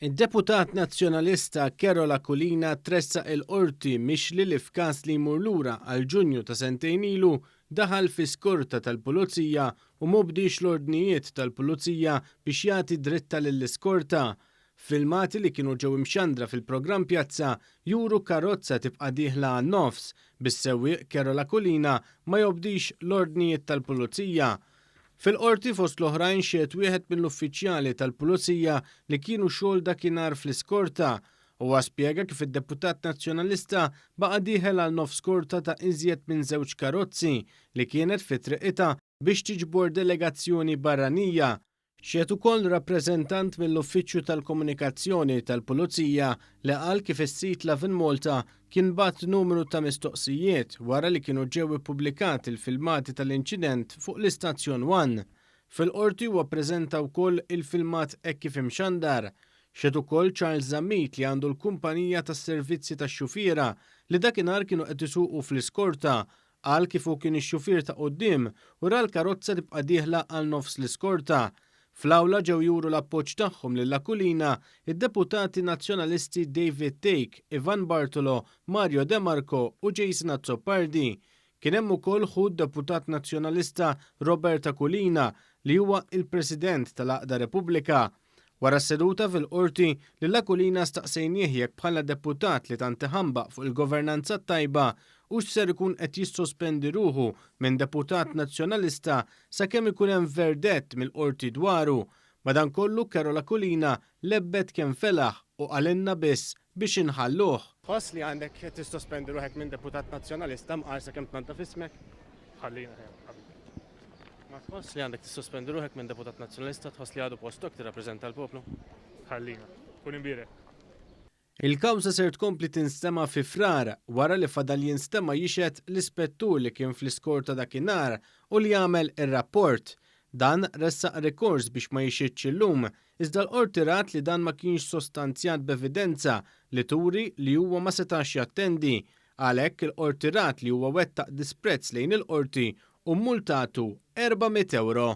Id-deputat Nazzjonalista Karol Aquilina tressaq il-Qorti mixli li f'każ li jmur lura għal Ġunju ta' sentejn ilu daħal fi skorta tal-Pulizija u m'obdiex l-ordnijiet tal-Pulizija biex jagħti dritta lill-iskorta. Filmati li kienu ġew imxandra fil-programm Pjazza juru karozza tibqa' dieħla għan-nofs, bis-sewwieq Karol Aquilina ma jobdix l-ordnijiet tal-Pulizija. Fil-Qorti fost l-oħrajn xehed wieħed mill-uffiċjali tal-Pulizija li kienu xogħol dakinhar fl-iskorta. Huwa spjega kif id-deputat Nazzjonalista baqa' dieħel għal nofs skorta ta' iżjed minn żewġ karozzi li kienet fi triqitha biex tiġbor delegazzjoni barranija. Xehed ukoll rappreżentant mill-Uffiċċju tal-Komunikazzjoni tal-Pulizija li qal kif is-sit Lovin Malta kien bagħat numru ta' mistoqsijiet wara li kienu ġew ippubblikati l-filmati tal-inċident fuq l-istazzjon One. Fil-Qorti huwa ppreżenta wkoll il-filmat hekk kif imxandar. Xehed ukoll Charles Zammit li għandu l-kumpanija tas-servizzi tax-xufiera li dakinhar kienu qed isuqu fl-iskorta. Qal kif hu kien ix-xufier ta' quddiem u ra l-karozza tibqa' dieħla għal nofs l-iskorta. Fl-awla ġew juru l-appoġġ tagħhom lil Aquilina id-deputati Nazzjonalisti David Thake, Ivan Bartolo, Mario De Marco u Jason Azzopardi. Kien hemm ukoll ħu d-deputat Nazzjonalista Robert Aquilina li huwa il-President tal-Għaqda Repubblika. Wara s-seduta fil-Qorti, lil Aquilina staqsejnieh jekk bħala deputat li tant iħambaq fuq il-governanza t-tajba, hux ser ikun qed jissospendi ruħu minn deputat Nazzjonalista sakemm ikun hemm verdett mill-Qorti dwaru. Madankollu Karol Aquilina lebbet kemm felaħ u qalilna biss biex inħalluh. Tħoss li għandek tissospendi ruħek minn deputat Nazzjonalista mqar sakemm tnaddaf ismek? Ħallina ħew, ħabib. Ma tħoss li għandek tissospendi ruħek minn deputat Nazzjonalista, tħoss li għadu postok tirrappreżenta l-poplu? Ħallina. Kun imbierek. Il-kawża ser tkompli tinstema' fi Frar, wara li fadal jinstema' jixhed l-ispettur li kien fl-iskorta dakinhar u li għamel ir-rapport. Dan ressaq rikors biex ma jixhidx illum, iżda l-Qorti rat li dan ma kienx sostanzjat b'evidenza li turi li huwa ma setax jattendi. Għalhekk il-Qorti rat li huwa wettaq disprezz lejn il-Qorti u mmultatu 400 ewro.